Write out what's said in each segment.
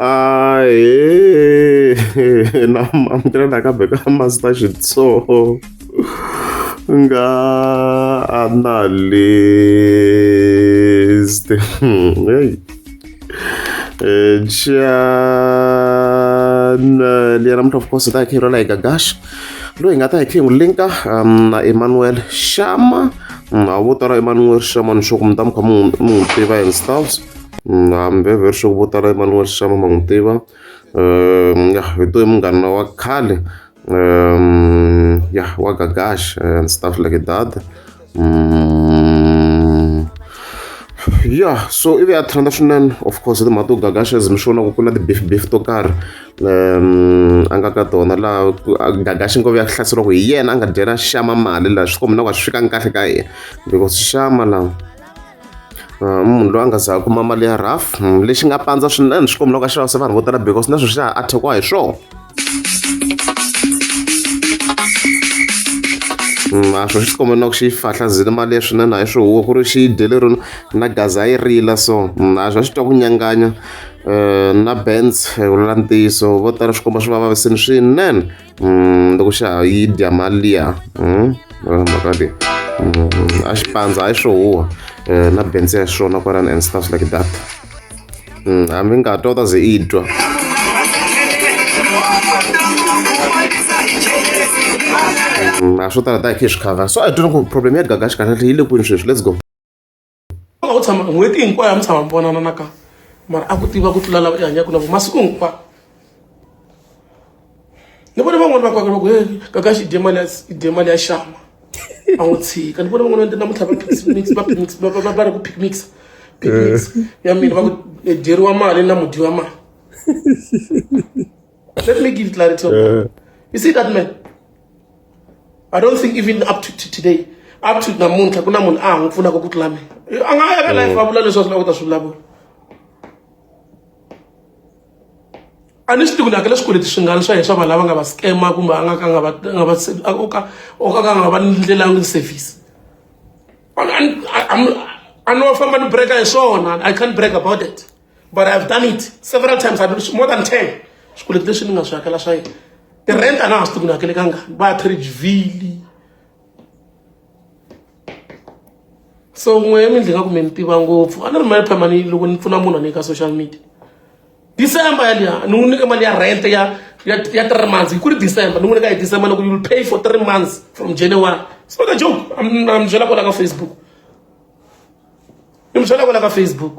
Ahee na amukela nakambe ka Master Xitsonga analyst hey channel ya namuntlha of course hi ta hi kha hi rhwala hi Gagash loyi hi nga ta hi kha hi n'wi linka na Emmanuel Shama vo tala Emmanuel Shama ni sure ku mi ta mi kha mi n'wi tiva and stuffs I'm very very sure vo tala Emmanuel Shama ma n'wi tiva ya hi to i munghana wa khale ya wa Gagash and stuff like that ya so ivi a trenda swinene of course hi timhaka to Gagash as mi swi vona ku ku na ti-beef beef to karhi a nga ka tona laha Gagash ngopfu ya hlaseriwa ku hi yena a nga dyela Shama mali laha swi komba na ku a swi fikangi kahle ka yena because Shama laha munhu loyi a nga za a kuma mali ya rough lexi nga pandza swinene swi komba loko a xavisa vanhu vo tala because na sweswi xa ha attack-iwa hi swona a swo xi komba na ku xi fahlazile mali ya swinene a hi swo huwa ku ri xi yi dyele ro na gaza yi rila so a swi twa ku nyanganya na Benz vula ntiyiso vo tala swi komba swi va vavisini swinene loko xa ha yi dya mali liya mhaka leyi a xi pandza a yi swo huwa na Benz ya swona kwalano and stuff like that hambi nga twa u ta ze i twa a swo tala ta hi kha hi swi cover so a hi tweni ku problem ya Gagash kahlekahle yi le kwini sweswi let's go u tshama n'hweti hinkwayo a mi tshama mi vonana na ka mara a ku tiva ku tlula lava i hanyaka na vo masiku hinkwawo ni vone van'wani va kwaka va ku he Gagash i dye mali ya i dye mali ya Shama a n'wi tshika ni vone van'wani va namuntlha va mix va mix va va va ri ku pick mix pick mix ya mina va ku dyeriwa mali na mudyi wa mali let me give clarity on that you see that man I don't think even up to, to today up to namuntlha ku na munhu a ha n'wi pfunaka ku tlula mina a nga ya ka life a vula leswi a swi lava ku ta swi vulavula a ni swi tivi ku ni hakela swikweleti swingani swa yena swa vanhu lava nga va scammer kumbe a nga ka nga va nga va o ka o ka ka nga va ndlelangi service a no famba ni break hi swona I can't brag about it but I've done it several times I more than 10 swikweleti leswi ni nga swi hakela swa yena ti-rent a na ha swi tivi ku ni hakele kangani va Atteridgeville so n'we mi ndzi nga ku mi ni tiva ngopfu a ni ri mali phela mani loko ni pfuna munhu a ni ka social media December yaliya ni n'wi nyike mali ya rent ya ya ya 3 months hi ku ri December ni n'wi nyika hi December loko you will pay for 3 months from January it's not a joke I'm I'm byela kwala ka Facebook ni mi byela kwala ka Facebook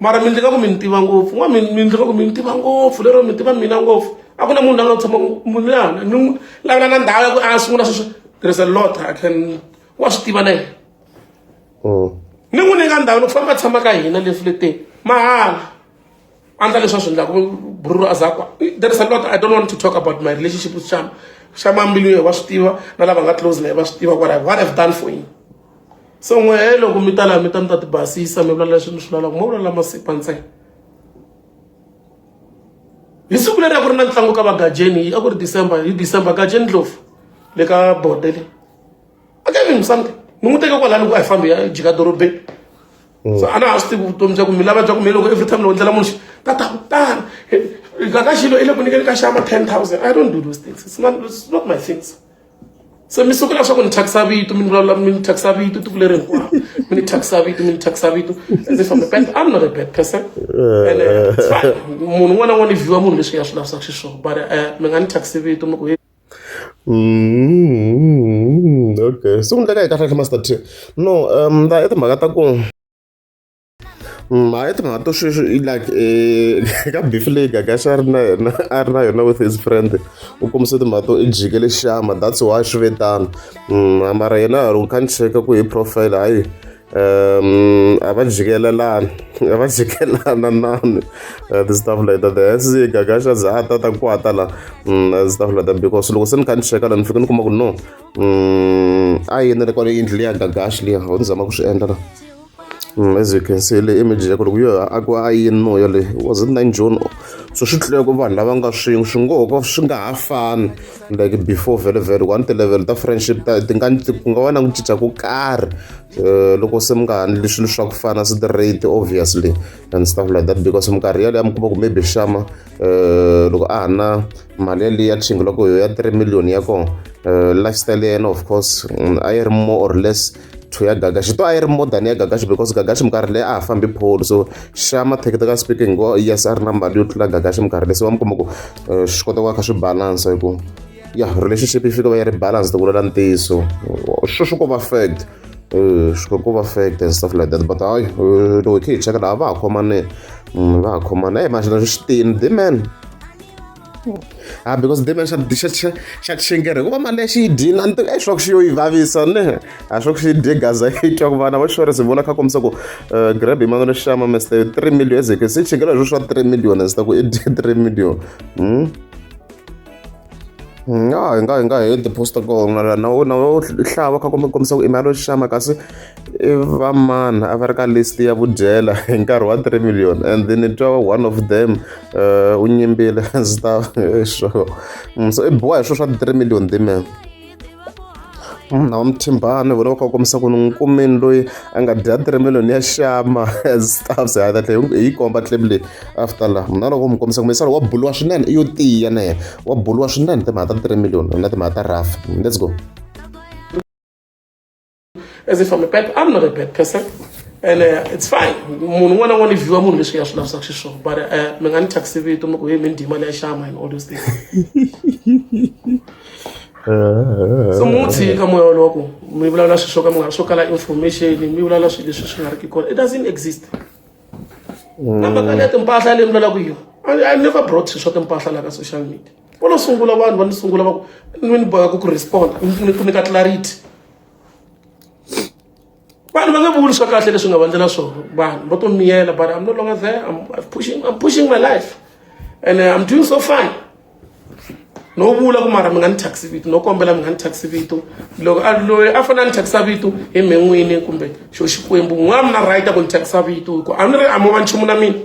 mara mi ndzi nga ku mi ni tiva ngopfu n'wa mi mi ndzi nga ku mi ni tiva ngopfu lero mi tiva mina ngopfu a ku na munhu la nga tshama munhu ya ni n'wi lavela na ndhawu ya ku a sungula sweswo there is a lot I can wa swi tiva na yena ni n'wi nyika ndhawu loko famba tshama ka hina le fleteni mahala andla leswi a swi endlaka bururu a za kwa there is a lot I don't want to talk about my relationship with Shama Shama mbilu yena wa swi tiva na lava nga close na yena va swi tiva what I've done for him so n'we loko mi ta laha mi ta mi ta ti basisa mi vula leswi mi swi vulaka mo vulavula masipa ntsena hi siku leri a ku ri na ntlangu ka vagajeni a ku ri December hi December Gajeni Ndlovu le ka bode le I gave him something ni n'wi teke kwalani ku a hi fambi ya jika dorobeni so a na ha swi tivi vutomi bya ku mi lava bya ku mi loko every time loko ndlela munhu tata tani ka ka xilo i le ku nyikeni ka Shama 10,000 I don't do those things it's not my things se mi sukela swa ku ni thyakisa vito mi ni vulavula mi ni thyakisa vito tiko leri hinkwaro mi ni thyakisa vito mi ni thyakisa vito as if I'm a bad I'm not a bad person and it's fine munhu un'wana na un'wana i viewa munhu leswi ya swi lavisaka xiswona but mi nga ni thyakisi vito mi ku Okay se ku endleka hi kahle kahle Master T no la i timhaka ta ku hayi timhaka to sweswi like ka beef leyi Gagash a ri na yona a ri na yona with his friend u kombise timhaka to i jikele Shama that's why swi ve tano mara yena loko kha ni cheka ku hi profile hayi a va jikelelani a va jikelana nani the stuff like that hence Gagash a za a ta ta kwata la stuff like that because loko se ni kha ni cheka la ni fika ni kuma ku no a yini le kwale yindlu liya Gagash liya ho ni zama ku swi endla la. As you can see le image ya ku loko yo a ku a yi no yale was it 9 June, so swi tlula ku vanhu lava nga swin'we swi ngo ho swi nga ha fani like before vhele vhele one ti-level ta friendship ta ti nga ku nga va na ku cinca ko karhi loko se mi nga ha endli swilo swa ku fana straight obviously and stuff like that, because minkarhi yaleyo mi kuma ku maybe Xama loko a ha na mali yaliya chingo loko yo ya 3 million ya kona, lifestyle ya yena of course a yi ri more or less to ya Gagashi to a yi ri more than ya Gagashi, because Gagashi minkarhi leyi a ha fambi pholo. So Xama technically speaking wa yes a ri na mali yo tlula Gagashi minkarhi leyi, se wa mi kuma ku swi kota ku va kha swi balance hi ku ya relationship yi fika va yi ri balance ku vulela ntiyiso sweswo ko va fact, swi ko va fact and stuff like that. But hayi, loko hi kha hi cheka laha va ha khomanile, va ha khomana e maxana swi tini the man ah because the man xa xa xa xa chingere hikuva mali ya xi yi dyini a ni tivi swa ku xi yo yi vavisa ne a swa ku xi dye gaza yi twa ku vana va xore se vona kha kombisa ku grab Emmanuel Xama Mr 3 million ezeke se chingela leswo swa 3 million and ku i dye 3 million. Nga hi nga heti posta kona la na na hlava kha komba kombisa ku Emmanuel Xama kasi i vamana a va ri ka list ya vudyela hi nkarhi wa 3 million and then ni twa one of them u nyimbile and stuff so so i boha hi swo swa 3 million ti man na wa Mthimbani vona va kha va kombisa ku ni n'wi kumini loyi a nga dya 3 million ya Xama and stuff se hi ta tlhela hi yi komba clip leyi after la na loko mi kombisa ku misala wa buluwa swinene i yo tiya na yena wa buluwa swinene timhaka ta 3 million na timhaka ta rough. Let's go. As if I'm a bad, I'm not a bad person and it's fine. Munhu un'wana na un'wana i viewa munhu leswi ya swi lavisaka xiswona, but mi nga ni thyakisi vito mi ku hey mi ni dyi mali ya Xama and all those things. So mu tshika moya wolowo ku mi vulavula swilo swo ka mi nga swo kala information, mi vulavula swilo leswi swi nga ri ki kona. It doesn't exist. Na mhaka leya timpahla leyi mi vulavulaka hi yona, I never brought swilo swa timpahla laha ka social media. Vo lo sungula vanhu va ni sungula va ku ni boheka ku respond ni ku nyika clarity. Vanhu va nge vuli swa kahle leswi nga va ndlela swona, vanhu va to miyela, but I'm no longer there. I'm pushing my life and I'm doing so fine. No vula ku mara mi nga ni thyakisi vito, no kombela mi nga ni thyakisi vito. Loko a loyi a fanele a ni thyakisa vito hi me n'wini kumbe xo Xikwembu n'wana mi na right ya ku ni thyakisa vito hi ku a ni ri a mo va nchumu na mina.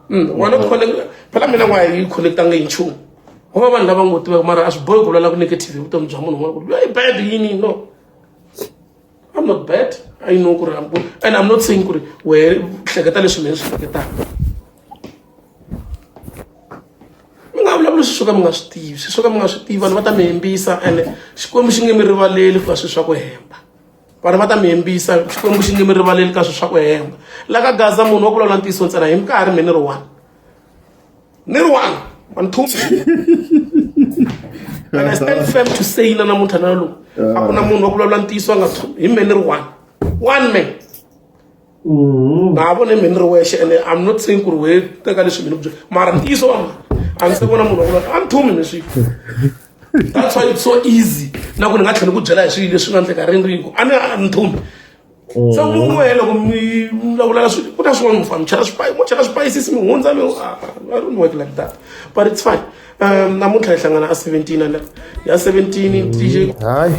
Wa no connect phela mina n'wa yi connectanga hi nchumu ho va vanhu lava ngo tiveka, mara a swi bohi ku vulavula ku negative hi vutomi bya munhu un'wana ku loyi bad yini. No, I'm not bad. I know ku ri I'm good and I'm not saying ku ri wehe hleketa leswi mina swi hleketaka. Mi nga vulavuli swilo swo ka mi nga swi tivi, swilo swo ka mi nga swi tivi vanhu va ta mi hembisa ene Xikwembu xi nge mi rivaleli ka swilo swa ku hemba. Vanhu va ta mi hembisa, Xikwembu xi nge mi rivaleli ka swilo swa ku hemba. La ka Gaza munhu wa ku vulavula ntiyiso ntsena hi minkarhi me ni ri one, ni ri one one two, and I stand firm to say na namuntlha na lowu a ku na munhu wa ku vulavula ntiyiso a nga hi me ni ri one, one man na ha vone me ni ri wexe. And I'm not saying ku ri we teka leswi mina ku mara ntiyiso wa mhaka a ni se vona munhu wa ku a ni thumi mi swilo. That's why it's so easy na ku ni nga tlhela ku byela hi swilo leswi nga endleka rini rini ku a ni a ni thumi. Se mun'we loko mi vulavula swilo ku na swin'wana mi fana mi chela swipayi mo chela swipayisisi mi hundza mi I don't work like that, but it's fine. Namuntlha hi hlangana a 17 ale ya 17 DJ. Hayi,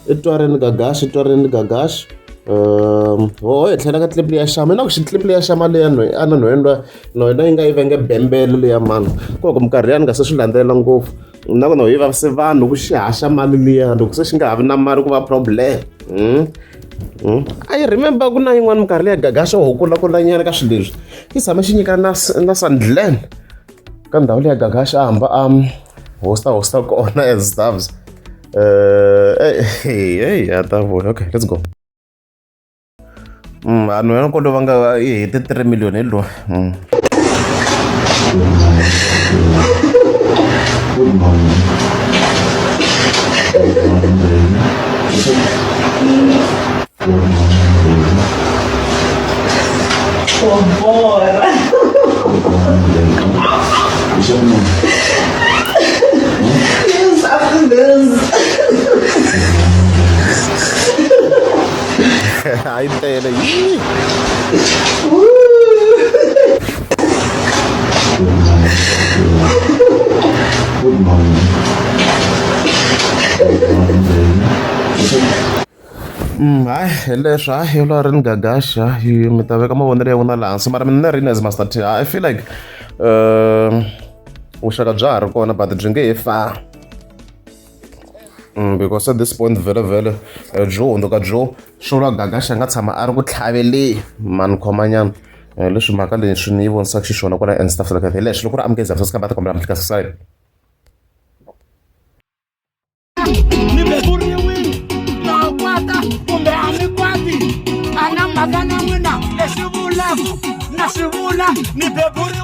i twarini Gagashi, i twarini Gagashi. Ho hi tlhela ka clip leya Xama na ku xi clip leya Xama leya nhwe a na nhwendwa nhwenda yi nga yi venge bembele leya mani koko minkarhi ya ni nga se swi landzelela ngopfu na kona yi vavise vanhu ku xi haxa mali liya loko se xi nga ha vi na mali ku va problem. I remember ku na yin'wana minkarhi leya Gagashi ho kulakulanyana ka swilo leswi yi tshama xi nyika na na Sandland ka ndhawu leya Gagashi a hamba a hosta hosta kona and stuffs. Hey, hey, ya ta vuya. Okay, let's go. Vanhu va kolo va nga yi hete 3 million hi loyi. Good morning. Good morning, baby. Good morning, baby. Wa bora. Good morning, baby. What's your name? Yes, after this. A yi tele yi. Woo. Good morning. Good morning, baby. Hayi hi leswi hayi yo ri ni gagaxa mi ta veka mavonelo ya n'wina laha hansi mara mina rini as Master T I feel like vuxaka bya ha ri kona but byi nge he fani. Because at this point vhele vhele byo hundzuka byo swo vula Gagaxa a nga tshama a ri ku tlhaveleni mani khomanyana leswi mhaka leyi swi ni yi vonisaka xiswona kwala and stuff like that hi leswi loko ri amukeza subscribe ta kombela mi tlika subscribe. Ni beburiwile na kwata kumbe a mi kwati a na mhaka na n'wina leswi vulaku na swi vula ni beburiwile.